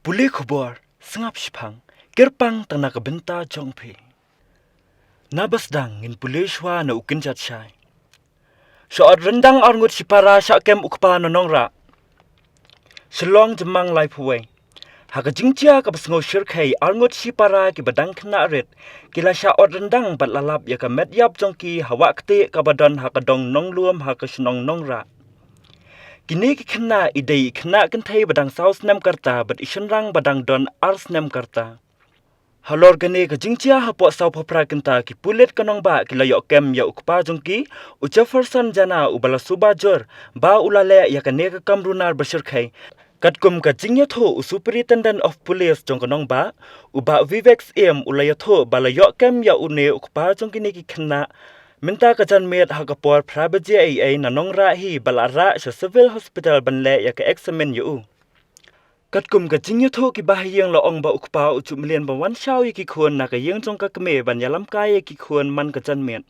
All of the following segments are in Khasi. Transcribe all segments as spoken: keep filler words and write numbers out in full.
Pule khubor, sngap shiphang, kyrpang tang na ka bynta jong phi. Na ba sdang ngin pule shuwa na u kynjat shai. Sha ot ryndang arngut shipara shah kem u kpa na Nongrah. Shillong, Jymmang, Laiphew. Ha ka jingjia kaba sngew shyrkhei, arngut shipara kiba dang khynnah rit ki la shah ot ryndang bad la lap ïa ka met ïap jong ki ha wah ktieh kaba don ha ka dong Nonglum ha ka shnong Nongrah. Kine ki khynnah i dei i khynnah kynthei ba dang saw snem ka rta bad i shynrang ba dang don ar snem ka rta. Halor kane ka jingjia hapoh saw phew phra kynta, ki pulit ka nongbah ki la ïoh kem ïa u kpa jong ki, u Jefferson Jana, uba la suba jur ba u la leh ïa kane ka kam runar ba shyrkhei. Katkum ka jingïathuh u Superintendent of Police jong ka nongbah, u Bah Vivek Syiem, u la ïathuh ba la ïoh kem ïa une u kpa jong kine ki khynnah mynta ka janmiet ha ka por phra baje eiei na Nongrah hi, ba la rah sha Civil Hospital ban leh ïa ka eksamin ïa u. Katkum ka jingïathuh ki bahaïing, la ong ba u kpa u ju mlien ban wan shaw ïa ki khun na ka ïing jong ka kmie ban ïalam kai ïa ki khun man ka janmiet.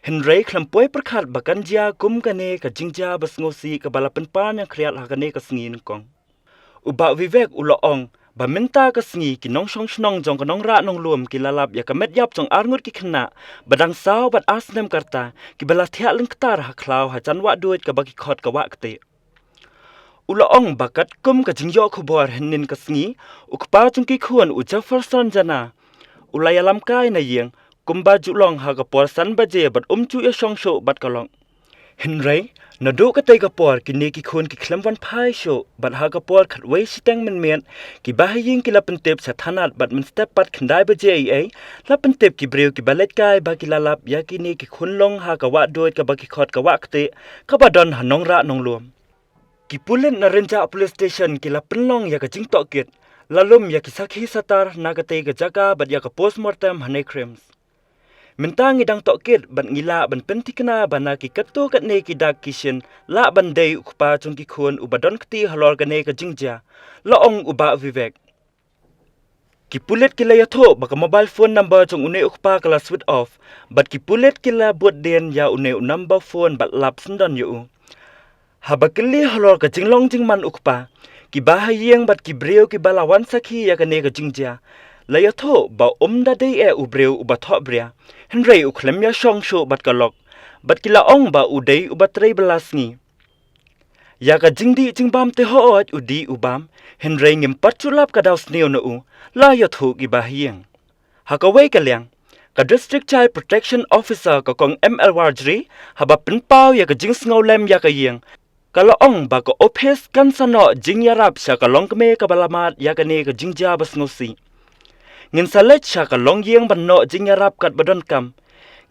Hynrei khlem poi pyrkhat ba kan jia kum kane ka jingjia ba sngewsih kaba la pynpar ñiangkhriat ha kane ka sngi nyngkong. U Bah Vivek u la ong ba mynta ka sngi ki nongshong shnong jong ka Nongrah Nonglum ki la lap ïa ka met ïap jong arngut ki khynnah ba dang saw bad ar snem ka rta, kiba la thiah lyngktar ha khlaw hajan wah duid kaba ki khot ka wah ktieh. U la ong ba katkum ka jingïoh khubor hynnin ka sngi, u kpa jong ki khun, u Jefferson Jana, u la ïalam kai na ïing kumba ju long ha ka por san baje bad um ju ïashong shuh bad ka lok. Hynrei naduh katei ka por kine ki khun ki khlem wan phai shuh, bad ha ka por khatwei shiteng mynmiet ki bahaïing ki la pyntip sha thanat bad mynstep pat khyndai baje eiei la pyntip ki briew kiba leit kai ba ki la lap ïa kine ki khun long ha ka wah duid kaba ki khot ka wah ktieh kaba don ha Nongrah Nonglum. Ki pulit na Rynjah Police Station ki la pynlong ïa ka jingtohkit, la lum ïa ki sakhi satar na katei ka jaka bad ïa ka postmortem ha NEIGRIHMS. Mynta ngi dang tohkit bad ngi lah ban pynthikna ba na ki katto katne ki dak ki shin lah ban dei u kpa jong ki khun uba don kti halor kane ka jingjia, la ong u Bah Vivek. Ki pulit ki la ïathuh ba ka mobile phone number jong une u kpa ka la switch off, bad ki pulit ki la bud dien ïa une u number phone bad lap syndon ïa u. Haba kylli halor ka jinglong jingman u kpa, ki bahaïing bad ki briew kiba la wan sakhi ïa kane ka jingjia, la ïathuh ba um da dei eh u briew uba thohbria, hynrei u khlem ïashong shuh bad ka lok, bad ki la ong ba u dei uba trei bylla sngi. Ïa ka jingdih jingbam te hooid u dih u bam, hynrei ngim pat ju lap ka daw sniew na u, la ïathuh ki bahaïing. Ha kawei ka liang, ka District Child Protection Officer ka Kong M L Warjri, haba pynpaw ïa ka jingsngewlem ïa ka ïing, ka la ong ba ka ophis kan sa noh jingïarap sha ka longkmie kaba la mad ïa kane ka jingjia ba sngewsih. Ngin sa leit sha ka longïing ban noh jingïarap katba donkam.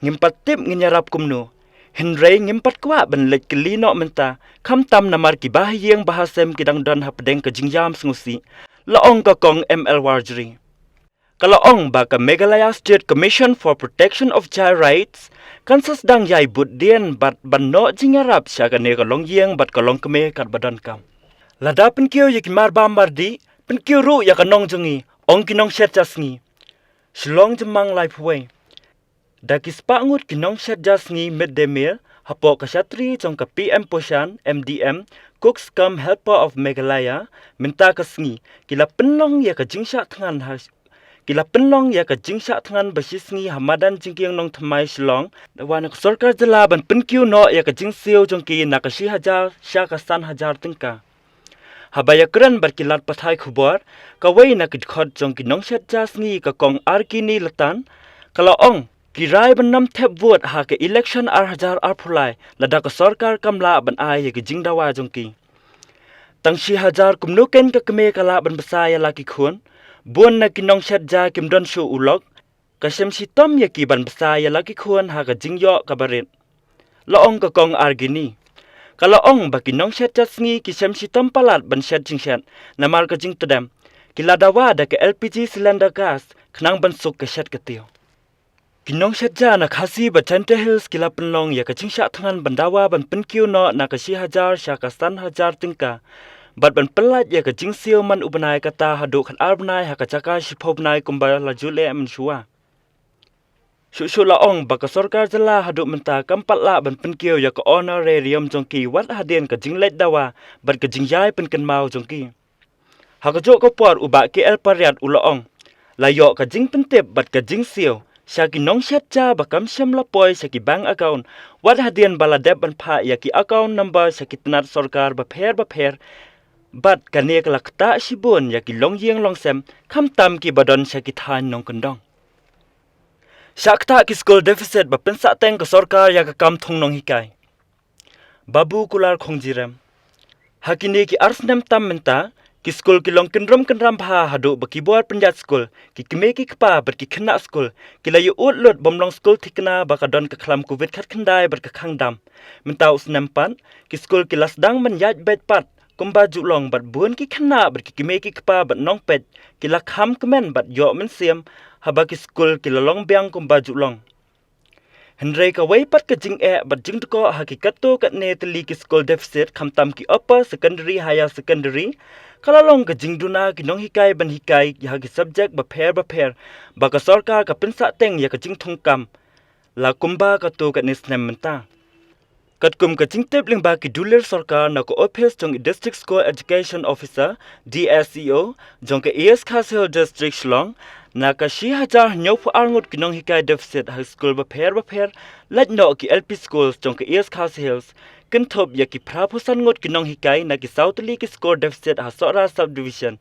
Ngim pat tip ngin ïarap kumno. Hynrei ngim pat kwah ban leit kylli noh mynta, khamtam namar ki bahaïing bahasem ki dang don hapdeng ka jingïam sngewsih, la ong ka Kong M L Warjri. Ka la ong ba ka Meghalaya State Commission for Protection of Child Rights kan sa sdang ïai bud dien bad ban noh jingïarap sha kane ka longïing bad ka longkmie katba donkam. Lada pynkiew ïa ki marbam mardih, pynkiew ruh ïa ka nong jong ngi, ong ki nongshet ja sngi. Shillong, Jymmang, Laiphew. Da ki spah ngut ki nongshet ja sngi mid day meal hapoh ka shatri jong ka P M Poshan, M D M, Cooks cum Helper of Meghalaya, mynta ka sngi, ki la pynlong ïa ka jingshah thngan ha, ki la pynlong ïa ka jingshah thngan ba shi sngi ha madan jingkieng Nongthymmai, Shillong, da wan ka sorkar jylla ban pynkiew noh ïa ka jingsiew jong ki na ka shi hajar sha ka san hajar tyngka. Haba ïakren bad ki lad pathai khubor, kawei na ki dkhot jong ki nongshet ja sngi ka Kong Arkini Latan, ka la ong, ki rai ban nym thep vote ha ka election ar hajar arphew lai lada ka sorkar kam lah ban ai ïa ki jingdawa jong ki. Tang shi hajar kumno kein ka kmie ka lah ban bsa ïa la ki khun, bun na ki nongshet ja kim don shuh u lok, ka shem shitom ïa ki ban bsa ïa la ki khun ha ka jingïoh kaba rit. La ong ka Kong Arkini. Ka la ong ba ki nongshet ja sngi ki shem shitom palat ban shet jingshet, namar ka jingtdem, ki la dawa da ka L P G cylinder gas khnang ban suk ka shet ka tiew. Ki nongshet ja na Khasi bad Jaintia Hills ki la pynlong ïa ka jingshah thngan ban dawa ban pynkiew noh na ka shi hajar sha ka san hajar tyngka, bad ban pyllait ïa ka jingsiew man u bnai kata haduh khatar bnai ha ka jaka shiphew bnai kumba la ju leh mynshuwa. Shuh shuh la ong ba ka sorkar jylla haduh mynta kam pat lah ban pynkiew ïa ka honorarium jong ki wat hadien ka jingleit dawa bad ka jingïai pynkynmaw jong ki. Ha kajuh ka por u Bah K L Pariat u la ong, la ïoh ka jingpyntip bad ka jingsiew sha ki nongshet ja ba kam shym la poi sha ki bank account, wat hadien ba la dep ban phah ïa ki account number sha ki tnat sorkar bapher bapher, bad kane ka la ktah shibun ïa ki longïing longsem, khamtam ki ba don sha ki thaiñ nongkyndong. Shah ktah ki skul deficit ba pynsahteng ka sorkar ïa ka kam thung nonghikai. Babu Kular Khongjiram. Ha kine ki ar snem tam mynta, ki skul ki long kynrum kynram bha haduh ba ki bor pynïaid skul, ki kmie ki kpa bad ki khynnah skul ki la ïa ud lut bym long skul thikna ba ka don ka khlam covid khatkhyndai bad ka khang dam. Mynta u snem pat, ki skul ki la sdang ban ïaid beit pat kumba ju long, bad bun ki khynnah bad ki kmie ki kpa bad nongpeit ki la kham kmen bad ïoh mynsiem haba ki skul ki la long biang kumba ju long. Hynrei kawei pat ka jingeh bad jingdkoh ha ki katto katne tylli ki skul deficit, khamtam ki upper secondary, higher secondary, ka la long ka jingduna ki nonghikai ban hikai ha ki subject bapher bapher ba ka sorkar ka pynsahteng ïa ka jingthungkam la kumba katto katne snem mynta. Katkum ka jingtip lyngba ki dulir sorkar na ka ophis jong i District School Education Officer, D S E O, jong ka East Khasi Hills District Shillong, na ka shi hajar hynñiewphew ar ngut ki nonghikai deficit ha skul bapher bapher, lait noh ki L P schools jong ka East Khasi Hills, kynthup ïa ki phraphew san ngut ki nonghikai na ki saw tylli ki skul deficit ha Sohra Subdivision.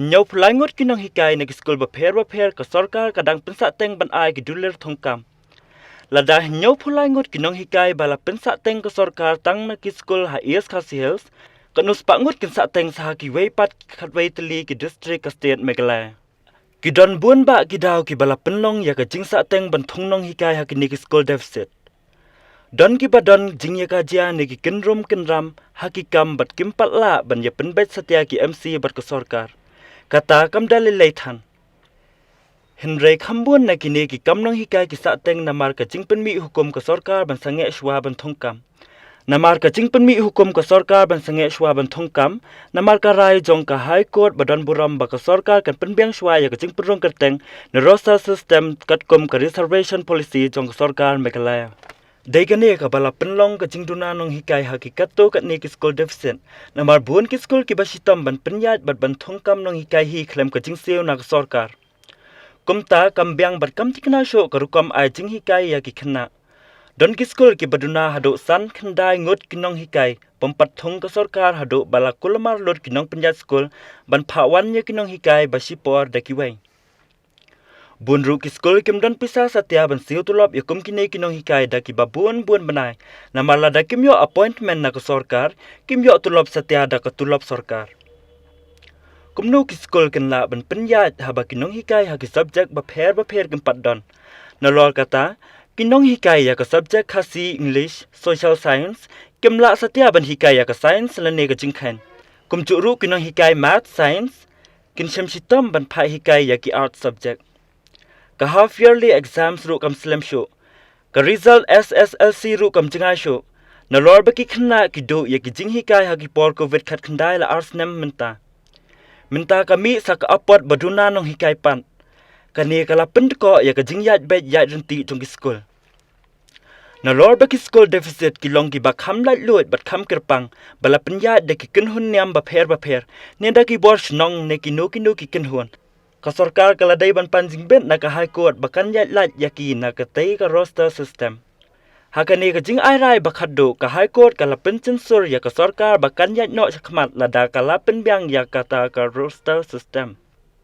Hynñiewphew lai ngut ki nonghikai na ki skul bapher bapher ka sorkar ka dang pynsahteng ban ai ki dulir thungkam. Lada hynñiewphew lai ngut ki nonghikai ba la pynsahteng ka sorkar tang na ki skul ha East Khasi Hills, katno spah ngut kin sahteng sa ha kiwei pat ki khatwei tylli ki district ka state Meghalaya. Ki don bun bah ki daw ki ba la pynlong ïa ka jingsahteng ban thung nonghikai ha kine ki skul deficit. Don ki ba don jingïakajia ne ki kynrum kynram ha ki kam bad kim pat lah ban ïa pynbeit satia ki M C bad ka sorkar. Kata kam da lei lei than. Hynrei kham bun na kine ki kam nonghikai ki sahteng namar ka jingpynmih hukum ka sorkar ban sangeh shuwa ban thungkam. Namar ka jingpynmih hukum ka sorkar ban sangeh shuwa ban thungkam, namar ka rai jong ka High Court ba don burom ba ka sorkar kan pynbiang shuwa ïa ka jingpynrung kyrteng ne roster system katkum ka reservation policy jong ka sorkar Meghalaya. Dei kane ka ba la pynlong ka jingduna nonghikai ha ki katto katne ki skul deficit, namar bun ki skul ki ba shitom ban pynïaid bad ban thungkam nonghikai hi khlem ka jingsiew na ka sorkar. Kumta kam biang bad kam thikna shuh ka rukom ai jinghikai ïa ki khynnah. Don ki skul ki ba duna haduh san khyndai ngut ki nonghikai bym pat thung ka sorkar haduh ba la kulmar lut ki nongpynïaid skul ban phah wan ïa ki nonghikai ba shipor da kiwei. Bun ruh ki skul kim don pisa satia ban siew tulop ïa kum kine ki nonghikai da ki ba bun bun bnai, namar lada kim ïoh appointment na ka sorkar, kim ïoh tulop satia da ka tulop sorkar. Kumno ki skul kin lah ban pynïaid haba ki nonghikai ha ki subject bapher bapher kim pat don? Nalor kata, ki nonghikai ïa ka subject Khasi, English, Social Science kim lah satia ban hikai ïa ka science lane ka jingkheiñ. Kumjuh ruh ki nonghikai Math, Science kin shem shitom ban phah hikai ïa ki art subject. Ka half yearly exams ruh kam slem shuh. Ka result S S L C ruh kam jngai shuh. Nalor ba ki khynnah ki duh ïa ki jinghikai ha ki por covid khatkhyndai la ar snem mynta. Mynta ka mih sa ka apot ba duna nonghikai pat. Kane ka la pyndkoh ïa ka jingïaid beit ïaid ryntih jong ki skul. Nalor ba ki skul deficit ki long ki ba kham laitluid bad kham kyrpang, ba la pynïaid da ki kynhun niam bapher bapher, ne da ki bor shnong ne kino kino ki kynhun, ka sorkar ka la dei ban pan jingbit na ka High Court ba kan ïaid lait ïa ki na katei ka roster system. Ha kane ka jingai rai ba khatduh, ka High Court ka la pynchynshur ïa ka sorkar ba kan ïaid noh shakhmat lada ka la pynbiang ïa kata ka roster system.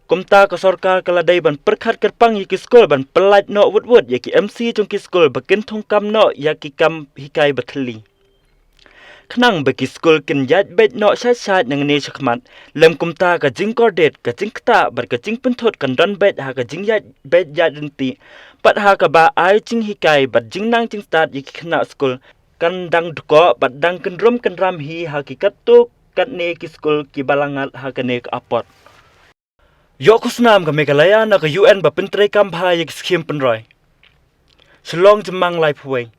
Kumta ka sorkar ka la dei ban pyrkhat kyrpang ïa ki skul ban pyllait noh wut wut ïa ki M C jong ki skul ba kin thungkam noh ïa ki kam hikai ba thylli. Khnang ba ki skul kin ïaid beit noh shait shait nangne shakhmat, lym kumta ka jingkordit, ka jingktah bad ka jingpynthut kan don beit ha ka jingïaid beit ïaid ryntih, bad ha kaba ai jinghikai bad jingnang jingstad ïa ki khynnah skul kan dang dkoh bad dang kynrum kynram hi ha ki katto katne ki skul ki ba la ngat ha kane ka apot. Ïoh khusnam ka Meghalaya na ka U N ba pyntreikam bha ïa ki skhim pynroi. Shillong, Jymmang, Laiphew.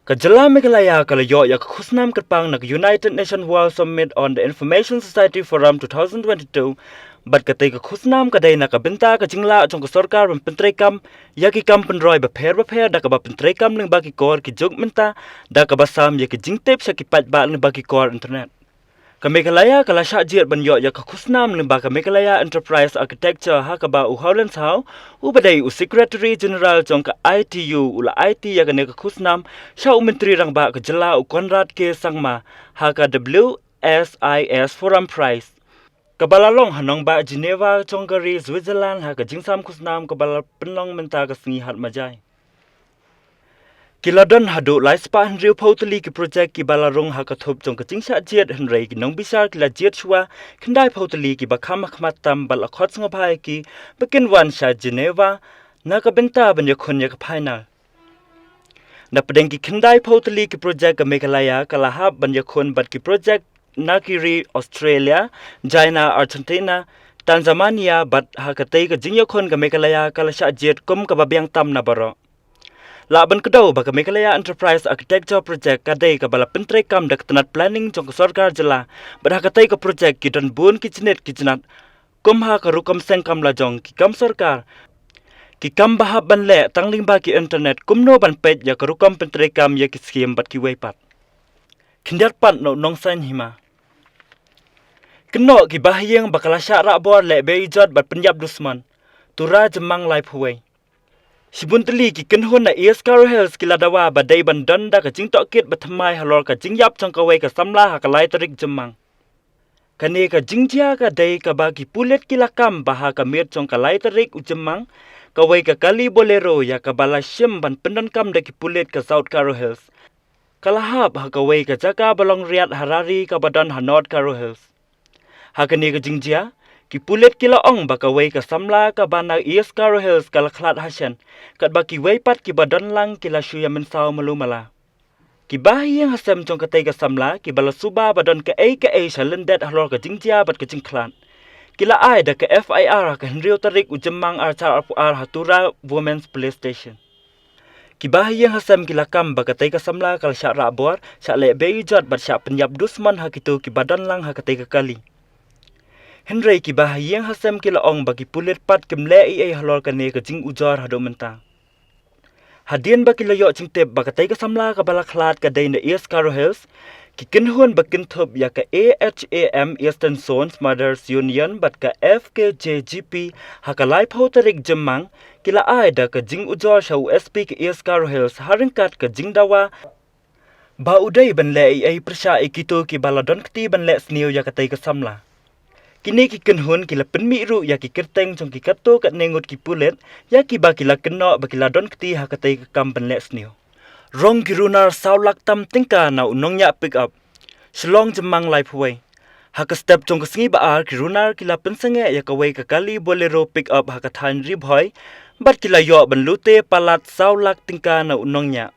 Ka jylla Meghalaya ka la ïoh ïa ka khusnam kyrpang na ka United Nations World Summit on the Information Society Forum two thousand twenty-two, bad katei ka khusnam ka dei na ka bynta ka jinglah jong ka sorkar ban pyntreikam ïa ki kam pynroi bapher bapher da kaba pyntreikam lyngba ki kor ki juk mynta, da kaba sam ïa ki jingtip sha ki paidbah lyngba ki kor internet. Ka Meghalaya ka la shah jied ban ïoh ïa ka khusnam lyngba ka Meghalaya Enterprise Architecture ha kaba u Howland Sahau, u ba dei u Secretary General jong ka I T U, u la aiti ïa kane ka khusnam sha u Myntri Rangbah ka jylla u Conrad K Sangma ha ka W S I S Forum Prize, kaba la long ha nongbah Geneva jong ka ri Switzerland ha ka jingsam khusnam kaba la pynlong mynta ka sngi Hat Majai. Ki la don haduh lai spah hynriew phew tylli ki projek kiba la rung ha ka thup jong ka jingshah jied, hynrei ki nongbishar ki la jied shuwa khyndai phew tylli kiba kham ha khmat tam bad la khot sngewbha ïa ki ba kin wan sha Geneva na ka bynta ban ïakhun ïa ka final. Na pdeng ki khyndai phew tylli ki projek, ka Meghalaya ka la hap ban ïakhun bad ki projek na ki ri Australia, China, Argentina, Tanzania, bad ha katei ka jingïakhun ka Meghalaya ka la shah jied kum kaba biang tam na baroh. Lah ban kdew ba ka Meghalaya Enterprise Architecture Project ka dei kaba la pyntreikam da ka tnat planning jong ka sorkar jylla, bad ha katei ka projek ki don bun ki jnit ki jnat, kum ha ka rukom seng kam lajong, ki kam sorkar, ki kam ba hap ban leh tang lyngba ki internet, kumno ban peit ïa ka rukom pyntreikam ïa ki skhim bad kiwei pat. Khyndiat pat na u nongsaiñ hima. Kynnoh ki bahaïing ba ka la shah rah bor, leh beh-ijot bad pynïap dusmon. Tura Jymmang Laiphuwei. Shibun tylli ki kynhun na East Garo Hills ki la dawa ba dei ban don da ka jingtohkit bathymmai halor ka jingïap jong kawei ka samla ha ka lai tarik Jymmang. Kane ka jingjia ka dei kaba ki pulit ki la kam ba ha ka miet jong ka lai tarik u Jymmang, kawei ka kali Bolero ïa kaba la shim ban pyndonkam da ki pulit ka South Garo Hills, ka la hap ha kawei ka jaka ba long riat ha Rari kaba don ha North Garo Hills. Ha kane ka jingjia, ki pulit ki la ong ba kawei ka samla kaba na East Garo Hills ka la khlad ha shen, katba kiwei pat kiba don lang ki la shu ïa mynsaw malu mala. Ki bahaïing hasem jong katei ka samla kiba la suba ba don kaei kaei sha lyndet halor ka jingjia bad ka jingkhlad, ki la ai da ka F I R ha ka hynriew tarik u Jymmang ar hajar arphew ar ha Tura Women's Police Station. Ki bahaïing hasem ki la kam ba katei ka samla ka la shah rah bor, shah leh beh-ijot bad shah pynïap dusmon ha kito kiba don lang ha katei ka kali. Hynrei ki bahaïing hasem ki la ong ba ki pulit pat kim leh ei ei halor kane ka jingujor haduh mynta. Hadien ba ki la ïoh jingtip ba katei ka samla kaba la khlad ka dei na East Garo Hills, ki kynhun ba kynthup ïa ka A H A M, Eastern Zones Mothers Union, bad ka F K J G P ha ka laiphew tarik Jymmang, ki la ai da ka jingujor sha u S P ka East Garo Hills ha ryngkat ka jingdawa ba u dei ban leh ei ei pyrshah ïa kito kiba la don kti ban leh sniew ïa katei ka samla. Kine ki kynhun ki la pynmih ruh ïa ki kyrteng jong ki katto katne ngut ki pulit ïa kiba ki la kynnoh ba ki la don kti ha katei ka kam ban leh sniew. Rong ki runar saw lak tam tyngka na u nongñiah pick up. Shillong Jymmang Laiphuwei. Ha ka step jong ka sngi ba ar, ki runar ki la pynsangeh ïa kawei ka kali Bolero pick up ha ka thaiñ Ri Bhoi, bad ki la ïoh ban lute palat saw lak tyngka na u nongñiah.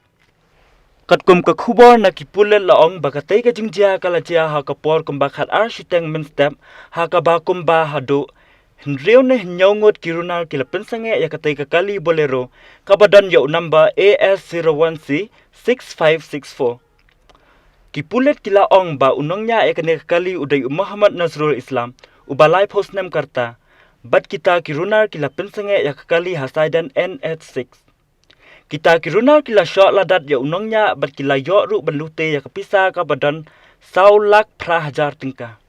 Katkum ka khubor na ki pulit la ong ba katei ka jingjia ka la jia ha ka por kumba khatar shiteng mynstep, ha kaba kumba haduh hynriew ne hynñiew ngut ki runar ki la pynsangeh ïa katei ka kali Bolero, kaba don ïa u number A S zero one C six five six four. Ki pulit ki la ong ba u nongñiah ïa kane ka kali u dei u Mohammad Nazrul Islam, uba laiphew snem ka rta, bad kita ki runar ki la pynsangeh ïa ka kali ha saidan N H six. Kita ki runar ki la shoh ladat ïa u nongñiah bad ki la ïoh ruh ban lute ïa ka pisa kaba don saw lak phra hajar tyngka.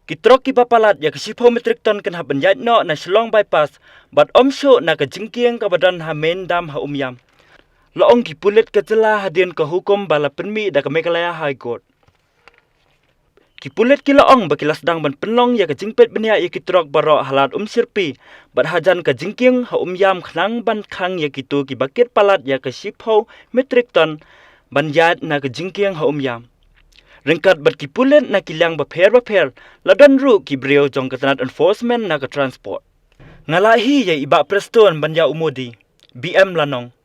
Ki trok kiba palat ïa ka shiphew metrik ton kin hap ban ïaid noh na Shillong Bypass bad ym shuh na ka jingkieng kaba don ha main dam ha Umiam, la ong ki pulit ka jylla hadien ka hukum ba la pynmih da ka Meghalaya High Court. Ki pulit ki la ong ba ki la sdang ban pynlong ïa ka jingpeit bniah ïa ki trok baroh ha Lad Umshyrpi bad hajan ka jingkieng ha Umiam khnang ban khang ïa kito kiba kit palat ïa ka shiphew metrik ton ban ïaid na ka jingkieng ha Umiam. Ryngkat bad ki pulit na ki liang bapher bapher, la don ruh ki briew jong ka tnat enforcement na ka transport. Nga la hi ïa i Bah Prestone ban ïa u Modi, B M Lanong.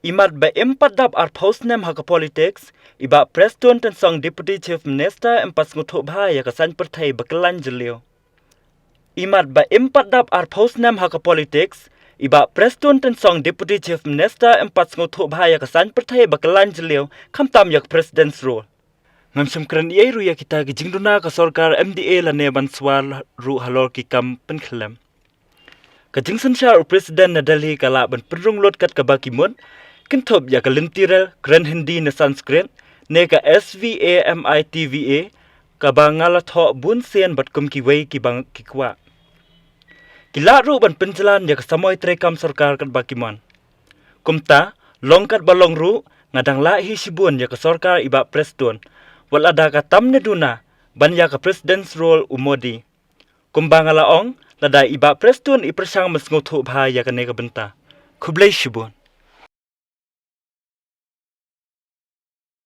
Imat ba im pat dap arphew snem ha ka politics, i Bah Prestone Tynsong Deputy Chief Minister im pat sngewthuh bha ïa ka saiñ pyrthei ba kyllain jylliew. Imat ba im pat dap arphew snem ha ka politics, i Bah Prestone Tynsong Deputy Chief Minister im pat sngewthuh bha ïa ka saiñ pyrthei ba kyllain jylliew, khamtam ïa ka President's Rule. Ngam shym kren ei ei ruh ïa kita ki jingduna ka sorkar M D A lane ban swar ruh halor ki kam pynkhyllem. Ka jingsynshar u President na Delhi ka lah ban pynrung lut kat kaba ki mut, kynthup ïa ka lynti rel, kren Hindi ne Sanskrit, ne ka S V A M I T V A, kaba nga la thoh bun sien bad kum kiwei kiba ki kwah. Ki lah ruh ban pynjlan ïa ka samoi treikam sorkar katba ki mon. Kumta, long katba long ruh, nga dang lah hi shibun ïa ka sorkar i Bah Prestone, wat lada ka tam ne duna, ban ïa ka President's Role u Modi. Kumba nga la ong, lada i Bah Prestone i pyrshang ban sngewthuh bha ïa kane ka bynta. Khublei shibun.